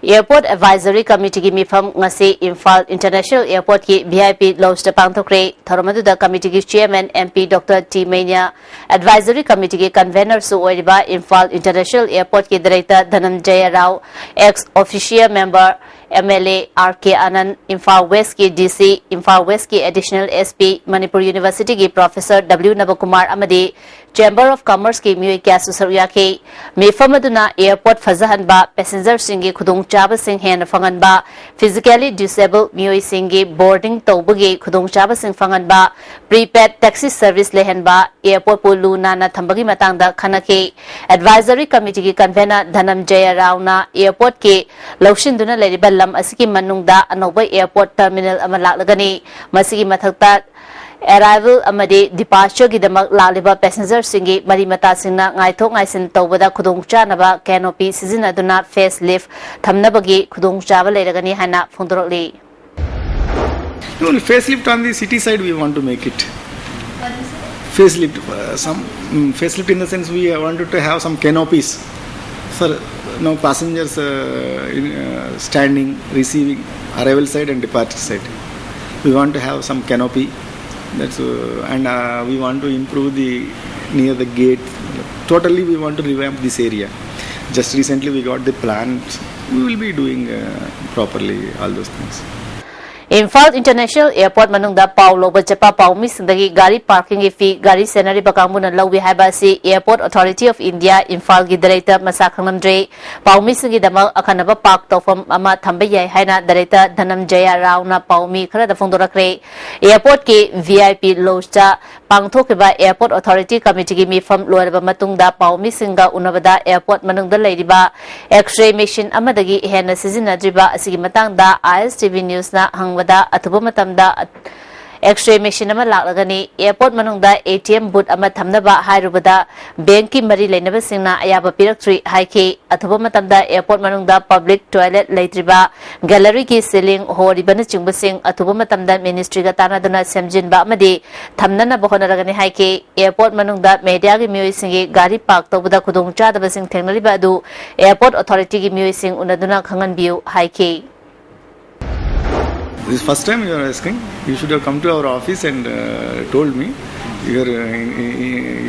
Airport Advisory Committee ꯒꯤ ꯃꯤꯐꯝ ꯉꯁꯤ ꯏꯝꯐꯥꯜ International Airport ꯀꯤ VIP Lodge ꯇ ꯄꯥꯡꯊꯣꯛꯈ꯭ꯔꯦ꯫ ꯊꯧꯔꯝ ꯑꯗꯨꯗ committee ꯒꯤ chairman MP Doctor T ꯃꯩꯅ꯭ꯌꯥ, Advisory Committee ꯒꯤ convener ꯁꯨ ꯑꯣꯏꯔꯤꯕ ꯏꯝꯐꯥꯜ International Airport ꯀꯤ director ꯙꯅꯝꯖꯌ Rao, ex officio member MLA R K Anand, Imphal West ꯀꯤ DC, ꯏꯝꯐꯥꯜ West ꯀꯤ Additional SP, ꯃꯅꯤꯄꯨꯔ University ꯒꯤ professor W ꯅꯕꯀꯨꯃꯥꯔ ꯑꯃꯗꯤ Chamber of Commerce ꯀꯤ ꯃꯤꯑꯣꯏ ꯀꯌꯥꯁꯨ ꯁꯔꯨꯛ ꯌꯥꯈꯤ꯫ ꯃꯤꯐꯝ ꯑꯗꯨꯅ airport ꯐꯖꯍꯟꯕ, passenger ꯁꯤꯡꯒꯤ ꯈꯨꯗꯣꯡꯆꯥꯕꯁꯤꯡ ꯍꯦꯟꯅ ꯐꯪꯍꯟꯕ, physically disabled ꯃꯤꯑꯣꯏꯁꯤꯡꯒꯤ boarding ꯇꯧꯕꯒꯤ ꯈꯨꯗꯣꯡꯆꯥꯕꯁꯤꯡ ꯐꯪꯍꯟꯕ, prepaid taxi service ꯂꯩꯍꯟꯕ, airport ꯄꯨ ꯂꯨ ꯅꯥꯟꯅ ꯊꯝꯕꯒꯤ ꯃꯇꯥꯡꯗ ꯈꯟꯅꯈꯤ꯫ Advisory Committee ꯒꯤ convener ꯙꯅꯝꯖꯌ ꯔꯥꯎꯅ airport ꯀꯤ ꯂꯧꯁꯤꯟꯗꯨꯅ ꯂꯩꯔꯤꯕ ꯂꯝ ꯑꯁꯤꯒꯤ ꯃꯅꯨꯡꯗ ꯑꯅꯧꯕ airport terminal ꯑꯃ ꯂꯥꯛꯂꯒꯅꯤ꯫ ꯃꯁꯤꯒꯤ ꯃꯊꯛꯇ arrival ꯑꯃꯗꯤ departure ꯒꯤꯗꯃꯛ ꯂꯥꯛꯂꯤꯕ passenger ꯁꯤꯡꯒꯤ ꯃꯔꯤ ꯃꯇꯥꯁꯤꯡꯅ ꯉꯥꯏꯊꯣꯛ ꯉꯥꯏꯁꯤꯟ ꯇꯧꯕꯗ ꯈꯨꯗꯣꯡꯆꯥꯅꯕ canopy ꯁꯤꯖꯤꯟꯅꯗꯨꯅ facelift ꯊꯝꯅꯕꯒꯤ ꯈꯨꯗꯣꯡꯆꯥꯕ ꯂꯩꯔꯒꯅꯤ ꯍꯥꯏꯅ ꯐꯣꯡꯗꯣꯔꯛꯂꯤ꯫ No, facelift on the city side we want to make it. Facelift, uh, some mm, facelift in the sense we wanted to have some canopies for no passengers uh, in, uh, standing, receiving, arrival side and departure side. We want to have some canopy. That's uh, and uh, we want to improve the near the gate. Totally, we want to revamp this area. Just recently, we got the plans. We will be doing uh, properly all those things. Imphal international airport ꯃꯅꯨꯡꯗ ꯄꯥꯎ ꯂꯧꯕ ꯆꯠꯄ ꯄꯥꯎꯃꯤꯁꯤꯡꯗꯒꯤ ꯒꯥꯔꯤ ꯄꯥꯔꯀꯤꯡꯒꯤ ꯐꯤ ꯒꯥꯔꯤ ꯁꯦꯟꯅꯔꯤꯕ ꯀꯥꯡꯕꯨꯅ ꯂꯧꯏ ꯍꯥꯏꯕ ꯑꯁꯤ Airport Authority of India ꯏꯝꯐꯥꯜꯒꯤ ꯗꯥꯏꯔꯦꯛꯇꯔ ꯃꯁꯥ ꯈꯪꯂꯝꯗ꯭ꯔꯦ꯫ ꯄꯥꯎꯃꯤꯁꯤꯡꯒꯤꯗꯃꯛ ꯑꯈꯟꯅꯕ ꯄꯥꯔꯛ ꯇꯧꯐꯝ ꯑꯃ ꯊꯝꯕ ꯌꯥꯏ ꯍꯥꯏꯅ ꯗꯥꯏꯔꯦꯛꯇꯔ ꯙꯅꯝꯖꯌ ꯔꯥꯎꯅ ꯄꯥꯎꯃꯤ ꯈꯔꯗ ꯐꯣꯡꯗꯣꯔꯛꯈ꯭ꯔꯦ꯫ ꯑꯦꯌꯔꯄꯣꯔꯠꯀꯤ V I P ꯂꯣꯖꯇ ꯄꯥꯡꯊꯣꯛꯈꯤꯕ ꯑꯦꯌꯔꯄꯣꯔꯠ ꯑꯣꯊꯣꯔꯤꯇꯤ ꯀꯃꯤꯇꯤꯒꯤ ꯃꯤꯐꯝ ꯂꯣꯏꯔꯕ ꯃꯇꯨꯡꯗ ꯄꯥꯎꯃꯤꯁꯤꯡꯒ ꯎꯅꯕꯗ ꯑꯦꯌꯔꯄꯣꯔꯠ ꯃꯅꯨꯡꯗ ꯂꯩꯔꯤꯕ X-ray machine ꯑꯃꯗꯒꯤ ꯍꯦꯟꯅ ꯁꯤꯖꯤꯟꯅꯗ꯭ꯔꯤꯕ ꯑꯁꯤꯒꯤ ꯃꯇꯥꯡꯗ I S T V News-ꯅ ꯍꯪꯕꯗ ꯑꯊꯨꯕ ꯃꯇꯝꯗ X-ray machine ꯑꯃ ꯂꯥꯛꯂꯒꯅꯤ꯫ ꯑꯦꯌꯔꯄꯣꯔꯠ ꯃꯅꯨꯡꯗ A T M booth ꯑꯃ ꯊꯝꯅꯕ ꯍꯥꯏꯔꯨꯕꯗ ꯕꯦꯡꯀꯤ ꯃꯔꯤ ꯂꯩꯅꯕꯁꯤꯡꯅ ꯑꯌꯥꯕ ꯄꯤꯔꯛꯇ꯭ꯔꯤ ꯍꯥꯏꯈꯤ꯫ ꯑꯊꯨꯕ ꯃꯇꯝꯗ ꯑꯦꯌꯔꯄꯣꯔꯠ ꯃꯅꯨꯡꯗ public toilet ꯂꯩꯇ꯭ꯔꯤꯕ, gallery-ꯒꯤ ceiling ꯍꯣꯔꯤꯕꯅꯆꯤꯡꯕꯁꯤꯡ ꯑꯊꯨꯕ ꯃꯇꯝꯗ ministry-ꯒ ꯇꯥꯟꯅꯗꯨꯅ ꯁꯦꯝꯖꯤꯟꯕ ꯑꯃꯗꯤ ꯊꯝꯅꯅꯕ ꯍꯣꯠꯅꯔꯒꯅꯤ ꯍꯥꯏꯈꯤ꯫ ꯑꯦꯌꯔꯄꯣꯔꯠ ꯃꯅꯨꯡꯗ media-ꯒꯤ ꯃꯤꯑꯣꯏꯁꯤꯡꯒꯤ ꯒꯥꯔꯤ ꯄꯥꯔꯛ ꯇꯧꯕꯗ ꯈꯨꯗꯣꯡꯆꯥꯗꯕꯁꯤꯡ ꯊꯦꯡꯅꯔꯤꯕ ꯑꯗꯨ ꯑꯦꯌꯔꯄꯣꯔꯠ ꯑꯣꯊꯣꯔꯤꯇꯤꯒꯤ ꯃꯤꯑꯣꯏꯁꯤꯡ ꯎꯅꯗꯨꯅ ꯈꯪꯍꯟꯕꯤꯌꯨ ꯍꯥꯏꯈꯤ꯫ This is first time you are asking. You should have come to our office and uh, told me. You are uh,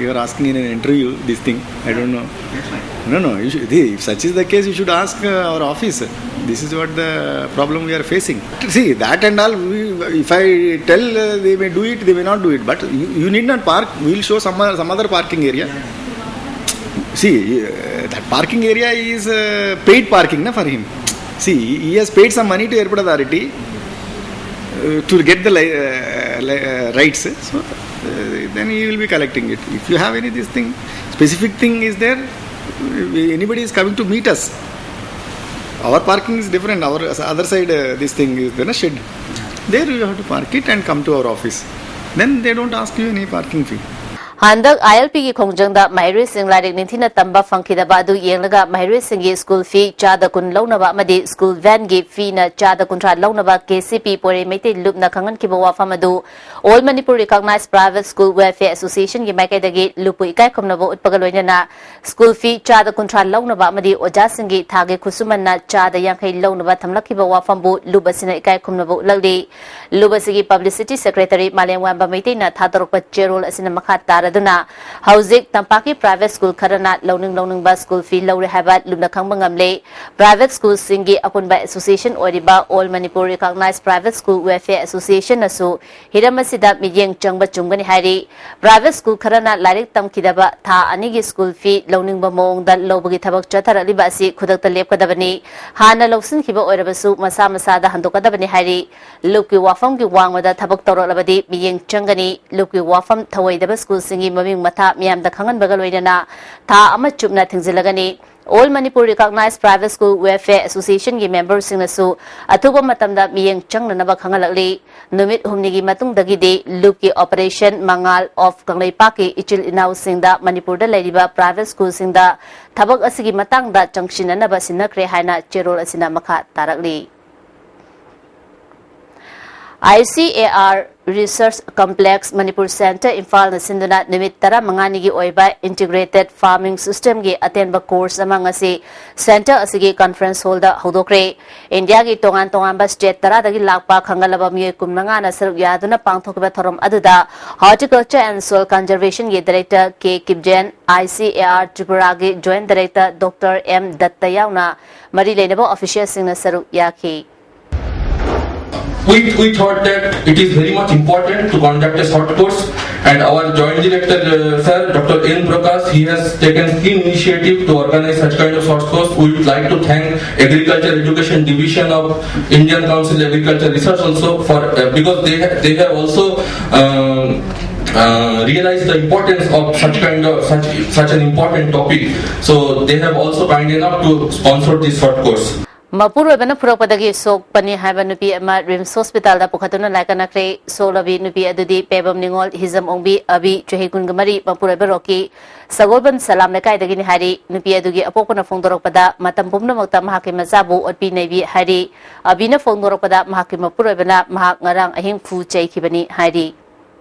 you are asking in an interview this thing. I don't know. No, no. You should, see, if such is the case, you should ask uh, our office. This is what the problem we are facing. See, that and all, we, if I tell, uh, they may do it, they may not do it. But you, you need not park. We will show some, some other parking area. See, uh, that parking area is uh, paid parking na, for him. See, he has paid some money to airport authority uh, to get the li- uh, li- uh, rights. So uh, then he will be collecting it. If you have any this thing, specific thing is there, anybody is coming to meet us. Our parking is different. Our other side, uh, this thing is there, na shed. There you have to park it and come to our office. Then they don't ask you any parking fee. ꯍꯟꯗꯛ I L P-ꯒꯤ ꯈꯣꯡꯖꯪꯗ ꯃꯍꯩꯔꯣꯏꯁꯤꯡ ꯂꯥꯏꯔꯤꯛ ꯅꯤꯡꯊꯤꯅ ꯇꯝꯕ ꯐꯪꯈꯤꯗꯕ ꯑꯗꯨ ꯌꯦꯡꯂꯒ ꯃꯍꯩꯔꯣꯏꯁꯤꯡꯒꯤ school fee ꯆꯥꯗ ꯀꯨꯟ ꯂꯧꯅꯕ ꯑꯃꯗꯤ school van-ꯒꯤ fee-ꯅ ꯆꯥꯗ ꯀꯨꯟꯊ꯭ꯔꯥ ꯂꯧꯅꯕ K C P ꯄꯣꯏꯔꯩ ꯃꯩꯇꯩ ꯂꯨꯞꯅ ꯈꯪꯍꯟꯈꯤꯕ ꯋꯥꯐꯝ ꯑꯗꯨ All Manipur Recognized Private School Welfare Association-ꯒꯤ ꯃꯥꯏꯀꯩꯗꯒꯤ ꯂꯨꯞꯄ ꯏꯀꯥꯏ ꯈꯨꯝꯅꯕ ꯎꯠꯄꯒ ꯂꯣꯏꯅꯅ school fee ꯆꯥꯗ ꯀꯨꯟꯊ꯭ꯔꯥ ꯂꯧꯅꯕ ꯑꯃꯗꯤ ꯑꯣꯖꯥꯁꯤꯡꯒꯤ ꯊꯥꯒꯤ ꯈꯨꯠꯁꯨꯃꯟꯅ ꯆꯥꯗ ꯌꯥꯡꯈꯩ ꯂꯧꯅꯕ ꯊꯝꯂꯛꯈꯤꯕ ꯋꯥꯐꯝꯕꯨ ꯂꯨꯞ ꯑꯁꯤꯅ ꯏꯀꯥꯏ ꯈꯨꯝꯅꯕ ꯎꯠꯂꯛꯂꯤ꯫ ꯂꯨꯞ ꯑꯁꯤꯒꯤ publicity secretary ꯃꯥꯂꯦꯝꯉꯥꯟꯕ ꯃꯩꯇꯩꯅ ꯊꯥꯗꯣꯔꯛꯄ ꯆꯦꯔꯣꯜ ꯑꯁꯤꯅ ꯃꯈꯥ ꯇꯥꯔ ꯑꯗꯨꯅ ꯍꯧꯖꯤꯛ ꯇꯝꯄꯥꯛꯀꯤ private school ꯈꯔꯅ ꯂꯧꯅꯤꯡ ꯂꯧꯅꯤꯡꯕ school fee ꯂꯧꯔꯦ ꯍꯥꯏꯕ ꯂꯨꯞꯅ ꯈꯪꯕ ꯉꯝꯂꯦ꯫ Private schoolꯁꯤꯡꯒꯤ ꯑꯄꯨꯟꯕ association ꯑꯣꯏꯔꯤꯕ All Manipur Recognized Private School Welfare Associationꯅꯁꯨ ꯍꯤꯔꯝ ꯑꯁꯤꯗ ꯃꯤꯠꯌꯦꯡ ꯆꯪꯕ ꯆꯨꯝꯒꯅꯤ ꯍꯥꯏꯔꯤ꯫ Private school ꯈꯔꯅ ꯂꯥꯏꯔꯤꯛ ꯇꯝꯈꯤꯗꯕ ꯊꯥ ꯑꯅꯤꯒꯤ school fee ꯂꯧꯅꯤꯡꯕ ꯃꯑꯣꯡꯗ ꯂꯧꯕꯒꯤ ꯊꯕꯛ ꯆꯠꯊꯔꯛꯂꯤꯕ ꯑꯁꯤ ꯈꯨꯗꯛꯇ ꯂꯦꯞꯀꯗꯕꯅꯤ꯫ ꯍꯥꯟꯅ ꯂꯧꯁꯤꯟꯈꯤꯕ ꯑꯣꯏꯔꯕꯁꯨ ꯃꯁꯥ ꯃꯁꯥꯗ ꯍꯟꯗꯣꯛꯀꯗꯕꯅꯤ ꯍꯥꯏꯔꯤ꯫ ꯂꯨꯞꯀꯤ ꯋꯥꯐꯝꯒꯤ ꯋꯥꯡꯃꯗ ꯊꯕꯛ ꯇꯧꯔꯛꯂꯕꯗꯤ ꯃꯤꯠꯌꯦꯡ ꯆꯪꯒꯅꯤ꯫ ꯂꯨꯞꯀꯤ ꯋꯥꯐꯝ ꯊꯧꯑꯣꯏꯗꯕ schoolꯁꯤꯡꯒꯤ ꯃꯃꯤꯡ ꯃꯊꯥ ꯃꯤꯌꯥꯝꯗ ꯈꯪꯍꯟꯕꯒ ꯂꯣꯏꯅꯅ ꯊꯥ ꯑꯃ ꯆꯨꯞꯅ ꯊꯤꯡꯖꯤꯜꯂꯒꯅꯤ꯫ All Manipur Recognized Private School Welfare Associationꯒꯤ memberꯁꯤꯡꯅꯁꯨ ꯑꯊꯨꯕ ꯃꯇꯝꯗ ꯃꯤꯠꯌꯦꯡ ꯆꯪꯅꯅꯕ ꯈꯪꯍꯜꯂꯛꯂꯤ꯫ ꯅꯨꯃꯤꯠ ꯍꯨꯝꯅꯤꯒꯤ ꯃꯇꯨꯡꯗꯒꯤꯗꯤ ꯂꯨꯞꯀꯤ operation ꯃꯉꯥꯜ of ꯀꯪꯂꯩꯄꯥꯛꯀꯤ ꯏꯆꯤꯜ ꯏꯅꯥꯎꯁꯤꯡꯗ ꯃꯅꯤꯄꯨꯔꯗ ꯂꯩꯔꯤꯕ private schoolꯁꯤꯡꯗ ꯊꯕꯛ ꯑꯁꯤꯒꯤ ꯃꯇꯥꯡꯗ ꯆꯪꯁꯤꯟꯅꯅꯕ ꯁꯤꯟꯅꯈ꯭ꯔꯦ ꯍꯥꯏꯅ ꯆꯦꯔꯣꯜ ꯑꯁꯤꯅ ꯃꯈꯥ ꯇꯥꯔꯛꯂꯤ꯫ ICAR Research Complex Manipur Center ꯏꯝꯐꯥꯜꯅ ꯁꯤꯟꯗꯨꯅ ꯅꯨꯃꯤꯠ ꯇꯔꯥꯃꯉꯥꯅꯤꯒꯤ ꯑꯣꯏꯕ Integrated Farming Systemꯒꯤ ꯑꯇꯦꯟꯕ course ꯑꯃ ꯉꯁꯤ center ꯑꯁꯤꯒꯤ conference hallꯗ ꯍꯧꯗꯣꯛꯈ꯭ꯔꯦ꯫ ꯏꯟꯗꯤꯌꯥꯒꯤ ꯇꯣꯉꯥꯟ ꯇꯣꯉꯥꯟꯕ state ꯇꯔꯥꯗꯒꯤ ꯂꯥꯛꯄ ꯈꯪꯒꯠꯂꯕ ꯃꯤꯑꯣꯏ ꯀꯨꯟꯃꯉꯥꯅ ꯁꯔꯨꯛ ꯌꯥꯗꯨꯅ ꯄꯥꯡꯊꯣꯛꯈꯤꯕ ꯊꯧꯔꯝ ꯑꯗꯨꯗ Horticulture and Soil Conservationꯒꯤ director K ꯀꯤꯞꯖꯦꯟ, ICAR ꯇ꯭ꯔꯤꯄꯨꯔꯥꯒꯤ joint director Doctor M ꯗꯠꯇ ꯌꯥꯎꯅ ꯃꯔꯤ ꯂꯩꯅꯕ officialꯁꯤꯡꯅ ꯁꯔꯨꯛ ꯌꯥꯈꯤ꯫ We, we thought that it is very much important to conduct a short course, and our joint director, uh, sir, Doctor N Prakash, he has taken keen initiative to organize such kind of short course. We would like to thank Agriculture Education Division of Indian Council Agriculture Research also for, uh, because they ha- they have also um, uh, realized the importance of such kind of such such an important topic. So they have also kind enough to sponsor this short course. ꯃꯄꯨꯔꯣꯏꯕꯅ ꯐꯨꯔꯛꯄꯗꯒꯤ ꯁꯣꯛꯄꯅꯤ ꯍꯥꯏꯕ ꯅꯨꯄꯤ ꯑꯃ ꯔꯤꯝꯁ ꯍꯣꯁꯄꯤꯇꯥꯜꯗ ꯄꯨꯈꯠꯇꯨꯅ ꯂꯥꯏꯀꯠꯅꯈ꯭ꯔꯦ꯫ ꯁꯣꯛꯂꯕꯤ ꯅꯨꯄꯤ ꯑꯗꯨꯗꯤ ꯄꯦꯕꯝ ꯅꯤꯉꯣꯜ ꯍꯤꯖꯝ ꯑꯣꯡꯕꯤ ꯑꯕꯤ, ꯆꯍꯤ ꯀꯨꯟꯒ ꯃꯔꯤ, ꯃꯄꯨꯔꯣꯏꯕ ꯔꯣꯀꯤ, ꯁꯒꯣꯜꯕꯟ ꯁꯂꯥꯝ ꯂꯩꯀꯥꯏꯗꯒꯤꯅꯤ ꯍꯥꯏꯔꯤ꯫ ꯅꯨꯄꯤ ꯑꯗꯨꯒꯤ ꯑꯄꯣꯛꯄꯅ ꯐꯣꯡꯗꯣꯔꯛꯄꯗ ꯃꯇꯝ ꯄꯨꯝꯅꯃꯛꯇ ꯃꯍꯥꯛꯀꯤ ꯃꯆꯥꯕꯨ ꯑꯣꯠꯄꯤ ꯅꯩꯕꯤ ꯍꯥꯏꯔꯤ꯫ ꯑꯕꯤꯅ ꯐꯣꯡꯗꯣꯔꯛꯄꯗ ꯃꯍꯥꯛꯀꯤ ꯃꯄꯨꯔꯣꯏꯕꯅ ꯃꯍꯥꯛ ꯉꯔꯥꯡ ꯑꯍꯤꯡ ꯐꯨ ꯆꯩꯈꯤꯕꯅꯤ ꯍꯥꯏꯔꯤ꯫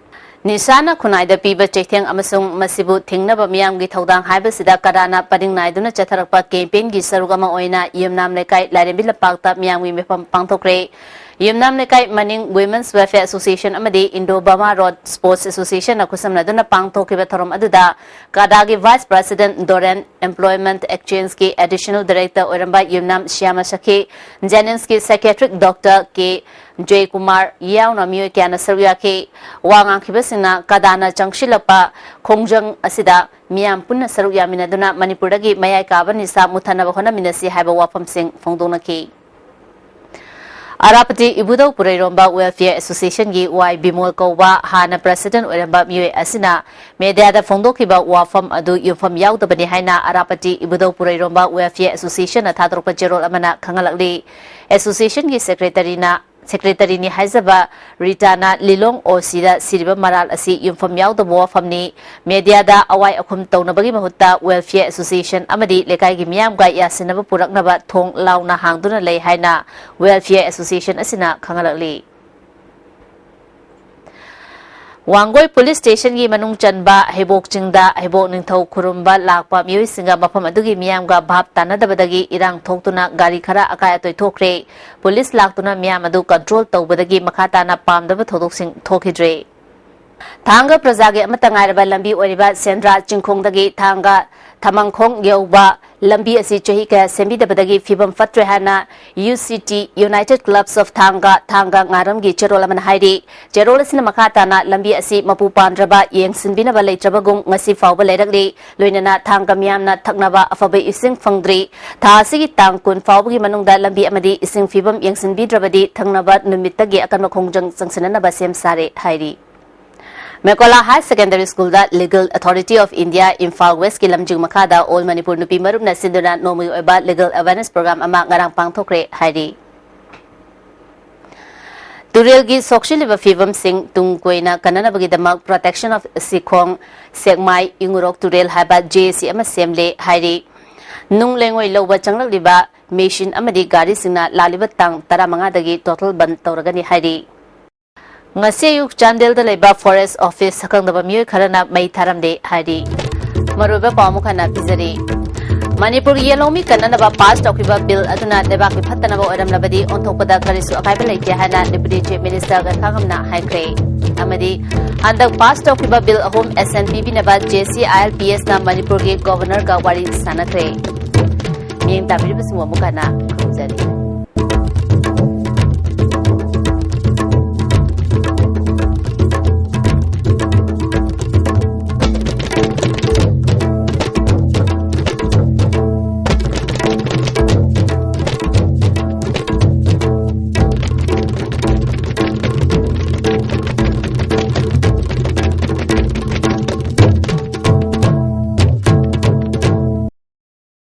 ꯅꯤꯁꯥꯅ ꯈꯨꯟꯅꯥꯏꯗ ꯄꯤꯕ ꯆꯩꯊꯦꯡ ꯑꯃꯁꯨꯡ ꯃꯁꯤꯕꯨ ꯊꯤꯡꯅꯕ ꯃꯤꯌꯥꯝꯒꯤ ꯊꯧꯗꯥꯡ ꯍꯥꯏꯕꯁꯤꯗ ꯀꯗꯥꯅ ꯄꯔꯤꯡ ꯅꯥꯏꯗꯨꯅ ꯆꯠꯊꯔꯛꯄ campaignꯒꯤ ꯁꯔꯨꯛ ꯑꯃ ꯑꯣꯏꯅ ꯌꯨꯝꯅꯥꯝ ꯂꯩꯀꯥꯏ ꯂꯥꯏꯔꯦꯝꯕꯤ ꯂꯝꯄꯥꯛꯇ ꯃꯤꯌꯥꯝꯒꯤ ꯃꯤꯐꯝ ꯄꯥꯡꯊꯣꯛꯈ꯭ꯔꯦ꯫ ꯌꯨꯝꯅꯥꯝ ꯂꯩꯀꯥꯏ ꯃꯅꯤꯡ Women's Welfare Association ꯑꯃꯗꯤ Indo Burma Road Sports Association ꯅ ꯈꯨꯠꯁꯝꯅꯗꯨꯅ ꯄꯥꯡꯊꯣꯛꯈꯤꯕ ꯊꯧꯔꯝ ꯑꯗꯨꯗ ꯀꯥꯗꯥꯒꯤ Vice President Doren, Employment Exchange ꯀꯤ Additional Director ꯑꯣꯏꯔꯝꯕ ꯌꯨꯝꯅꯥꯝ ꯁ꯭ꯌꯥꯃ ꯁꯈꯤ, Jennings ꯀꯤ Psychiatric Doctor ꯀꯦ ꯖꯣꯏꯀꯨꯃꯥꯔ ꯌꯥꯎꯅ ꯃꯤꯑꯣꯏ ꯀꯌꯥꯅ ꯁꯔꯨꯛ ꯌꯥꯈꯤ꯫ ꯋꯥ ꯉꯥꯡꯈꯤꯕꯁꯤꯡꯅ ꯀꯥꯗꯥꯅ ꯆꯪꯁꯤꯜꯂꯛꯄ ꯈꯣꯡꯖꯪ ꯑꯁꯤꯗ ꯃꯤꯌꯥꯝ ꯄꯨꯟꯅ ꯁꯔꯨꯛ ꯌꯥꯃꯤꯟꯅꯗꯨꯅ ꯃꯅꯤꯄꯨꯔꯗꯒꯤ ꯃꯌꯥꯏ ꯀꯥꯕ ꯅꯤꯁꯥ ꯃꯨꯠꯊꯅꯕ ꯍꯣꯠꯅꯃꯤꯟꯅꯁꯤ ꯍꯥꯏꯕ ꯋꯥꯐꯝꯁꯤꯡ ꯐꯣꯡꯗꯣꯛꯅꯈꯤ꯫ ꯑꯔꯥꯄꯇꯤ ꯏꯕꯨꯙꯧ ꯄꯨꯔꯩꯔꯣꯝꯕ Welfare Association ꯒꯤ ꯋꯥꯏ ꯕꯤꯃꯣꯜ ꯀꯧꯕ ꯍꯥꯟꯅ President ꯑꯣꯏꯔꯝꯕ ꯃꯤꯑꯣꯏ ꯑꯁꯤꯅ media ꯗ ꯐꯣꯡꯗꯣꯛꯈꯤꯕ ꯋꯥꯐꯝ ꯑꯗꯨ ꯌꯨꯝꯐꯝ ꯌꯥꯎꯗꯕꯅꯤ ꯍꯥꯏꯅ ꯑꯔꯥꯄꯇꯤ ꯏꯕꯨꯙꯧ ꯄꯨꯔꯩꯔꯣꯝꯕ Welfare Association ꯅ ꯊꯥꯗꯣꯔꯛꯄ ꯆꯦꯔꯣꯜ ꯑꯃꯅ ꯈꯪꯍꯜꯂꯛꯂꯤ꯫ Association ꯒꯤ Secretary ꯅ, Secretary ꯅꯤ ꯍꯥꯏꯖꯕ ꯔꯤꯇꯥꯅ ꯂꯤꯂꯣꯡ ꯑꯣ ꯁꯤꯗ ꯁꯤꯔꯤꯕ ꯃꯔꯥꯜ ꯑꯁꯤ ꯌꯨꯝꯐꯝ ꯌꯥꯎꯗꯕ ꯋꯥꯐꯝꯅꯤ꯫ Media ꯗ ꯑꯋꯥꯏ ꯑꯈꯨꯝ ꯇꯧꯅꯕꯒꯤ ꯃꯍꯨꯠꯇ Welfare Association ꯑꯃꯗꯤ ꯂꯩꯀꯥꯏꯒꯤ ꯃꯤꯌꯥꯝꯒ ꯌꯥꯁꯤꯟꯅꯕ ꯄꯨꯔꯛꯅꯕ ꯊꯣꯡ ꯂꯥꯎꯅ ꯍꯥꯡꯗꯨꯅ ꯂꯩ ꯍꯥꯏꯅ Welfare Association ꯑꯁꯤꯅ ꯈꯪꯍꯜꯂꯛꯂꯤ꯫ ꯋꯥꯡꯒꯣꯏ Police Station ꯒꯤ ꯃꯅꯨꯡ ꯆꯟꯕ ꯍꯩꯕꯣꯛ ꯆꯤꯡꯗ ꯍꯩꯕꯣꯛ ꯅꯤꯡꯊꯧ ꯈꯨꯔꯨꯝꯕ ꯂꯥꯛꯄ ꯃꯤꯑꯣꯏꯁꯤꯡꯒ ꯃꯐꯝ ꯑꯗꯨꯒꯤ ꯃꯤꯌꯥꯝꯒ ꯚꯥꯞ ꯇꯥꯅꯗꯕꯗꯒꯤ ꯏꯔꯥꯡ ꯊꯣꯛꯇꯨꯅ ꯒꯥꯔꯤ ꯈꯔ ꯑꯀꯥꯏ ꯑꯇꯣꯏ ꯊꯣꯛꯈ꯭ꯔꯦ꯫ Police ꯂꯥꯛꯇꯨꯅ ꯃꯤꯌꯥꯝ ꯑꯗꯨ control ꯇꯧꯕꯗꯒꯤ ꯃꯈꯥ ꯇꯥꯅ ꯄꯥꯝꯗꯕ ꯊꯧꯗꯣꯛꯁꯤꯡ ꯊꯣꯛꯈꯤꯗ꯭ꯔꯦ꯫ ꯊꯥꯡꯒ ꯄ꯭ꯔꯖꯥꯒꯤ ꯑꯃꯠꯇ ꯉꯥꯏꯔꯕ ꯂꯝꯕꯤ ꯑꯣꯏꯔꯤꯕ ꯁꯦꯟꯗ꯭ꯔꯥ ꯆꯤꯡꯈꯣꯡꯗꯒꯤ ꯊꯥꯡꯒ ꯊꯃꯪꯈꯣꯡ ꯌꯧꯕ ꯂꯝꯕꯤ ꯑꯁꯤ ꯆꯍꯤ ꯀꯌꯥ ꯁꯦꯝꯕꯤꯗꯕꯗꯒꯤ ꯐꯤꯕꯝ ꯐꯠꯇ꯭ꯔꯦ ꯍꯥꯏꯅ U C T, United Clubs of ꯊꯥꯡꯒ, ꯊꯥꯡꯒ ꯉꯥꯔꯝꯒꯤ ꯆꯦꯔꯣꯜ ꯑꯃꯅ ꯍꯥꯏꯔꯤ꯫ ꯆꯦꯔꯣꯜ ꯑꯁꯤꯅ ꯃꯈꯥ ꯇꯥꯅ ꯂꯝꯕꯤ ꯑꯁꯤ ꯃꯄꯨ ꯄꯥꯟꯗ꯭ꯔꯕ, ꯌꯦꯡꯁꯤꯟꯕꯤꯅꯕ ꯂꯩꯇ꯭ꯔꯕꯒꯨꯝ ꯉꯁꯤ ꯐꯥꯎꯕ ꯂꯩꯔꯛꯂꯤ꯫ ꯂꯣꯏꯅꯅ ꯊꯥꯡꯒ ꯃꯤꯌꯥꯝꯅ ꯊꯛꯅꯕ ꯑꯐꯕ ꯏꯁꯤꯡ ꯐꯪꯗ꯭ꯔꯤ꯫ ꯊꯥ ꯑꯁꯤꯒꯤ ꯇꯥꯡ ꯀꯨꯟ ꯐꯥꯎꯕꯒꯤ ꯃꯅꯨꯡꯗ ꯂꯝꯕꯤ ꯑꯃꯗꯤ ꯏꯁꯤꯡ ꯐꯤꯕꯝ ꯌꯦꯡꯁꯤꯟꯕꯤꯗ꯭ꯔꯕꯗꯤ ꯊꯪꯅꯕ ꯅꯨꯃꯤꯠꯇꯒꯤ ꯑꯀꯟꯕ ꯈꯣꯡꯖꯪ ꯆꯪꯁꯤꯟꯅꯅꯕ ꯁꯦꯝ ꯁꯥꯔꯦ ꯍꯥꯏꯔꯤ꯫ ꯃꯦꯀꯣꯂꯥ Higher Secondary School the Legal Authority of India Imphal West ꯀꯤ ꯂꯝꯖꯤꯡ ꯃꯈꯥꯗ All Manipur ꯅꯨꯄꯤ ꯃꯔꯨꯞꯅ ꯁꯤꯟꯗꯨꯅ ꯅꯣꯡꯃꯒꯤ ꯑꯣꯏꯕ legal awareness program ꯑꯃ ꯉꯔꯥꯡ ꯄꯥꯡꯊꯣꯛꯈ꯭ꯔꯦ ꯍꯥꯏꯔꯤ꯫ ꯇꯨꯔꯦꯜꯒꯤ ꯁꯣꯛꯆꯤꯜꯂꯤꯕ ꯐꯤꯕꯝꯁꯤꯡ ꯇꯨꯡ ꯀꯣꯏꯅ ꯀꯟꯅꯅꯕꯒꯤꯗꯃꯛ Protection of ꯁꯤꯈꯣꯡ ꯁꯦꯛꯃꯥꯏ ꯏꯉꯨꯔꯣꯛ ꯇꯨꯔꯦꯜ ꯍꯥꯏꯕ J A C ꯑꯃ ꯁꯦꯝꯂꯦ ꯍꯥꯏꯔꯤ꯫ ꯅꯨꯡ ꯂꯩꯉꯣꯏ ꯂꯧꯕ ꯆꯪꯂꯛꯂꯤꯕ machine ꯑꯃꯗꯤ ꯒꯥꯔꯤꯁꯤꯡꯅ ꯂꯥꯛꯂꯤꯕ ꯇꯥꯡ ꯇꯔꯥꯃꯉꯥꯗꯒꯤ total ꯕꯟ ꯇꯧꯔꯒꯅꯤ ꯍꯥꯏꯔꯤ꯫ ꯉꯁꯤ ꯑꯌꯨꯛ ꯆꯥꯟꯗꯦꯜꯗ ꯂꯩꯕ Forest Office ꯁꯛꯈꯪꯗꯕ ꯃꯤꯑꯣꯏ ꯈꯔꯅ ꯃꯩ ꯊꯥꯔꯝꯂꯦ ꯍꯥꯏꯔꯤ꯫ ꯃꯔꯨꯑꯣꯏꯕ ꯄꯥꯎ ꯑꯃꯨꯛ ꯍꯟꯅ ꯄꯤꯖꯔꯤ꯫ ꯃꯅꯤꯄꯨꯔꯒꯤ ꯌꯦꯟꯂꯧꯃꯤ ꯀꯟꯅꯅꯕ ꯄꯥꯁ ꯇꯧꯈꯤꯕ ꯕꯤꯜ ꯑꯗꯨꯅ ꯂꯩꯕꯥꯛꯀꯤ ꯐꯠꯇꯅꯕ ꯑꯣꯏꯔꯝꯂꯕꯗꯤ ꯑꯣꯟꯊꯣꯛꯄꯗ ꯀꯔꯤꯁꯨ ꯑꯀꯥꯏꯕ ꯂꯩꯇꯦ ꯍꯥꯏꯅ ꯗꯦꯄꯨꯇꯤ ꯆꯤꯐ ꯃꯤꯅꯤꯁꯇꯔ ꯒꯟꯈꯥꯉꯝꯅ ꯍꯥꯏꯈ꯭ꯔꯦ꯫ ꯑꯃꯗꯤ ꯍꯟꯗꯛ ꯄꯥꯁ ꯇꯧꯈꯤꯕ ꯕꯤꯜ ꯑꯍꯨꯝ ꯑꯦꯁꯦꯟ ꯄꯤꯕꯤꯅꯕ ꯖꯦ ꯁꯤ ꯑꯥꯏ ꯑꯦꯜ ꯄꯤ ꯑꯦꯁꯅ ꯃꯅꯤꯄꯨꯔꯒꯤ ꯒꯣꯚꯔꯅꯔꯒ ꯋꯥꯔꯤ ꯁꯥꯟꯅꯈ꯭ꯔꯦ꯫ ꯃꯤꯠꯌꯦꯡ ꯇꯥꯕꯤꯔꯤꯕꯁꯤꯡꯕꯨ ꯑꯃꯨꯛ ꯍꯟꯅ ꯈꯨꯔꯨꯝꯖꯔꯤ꯫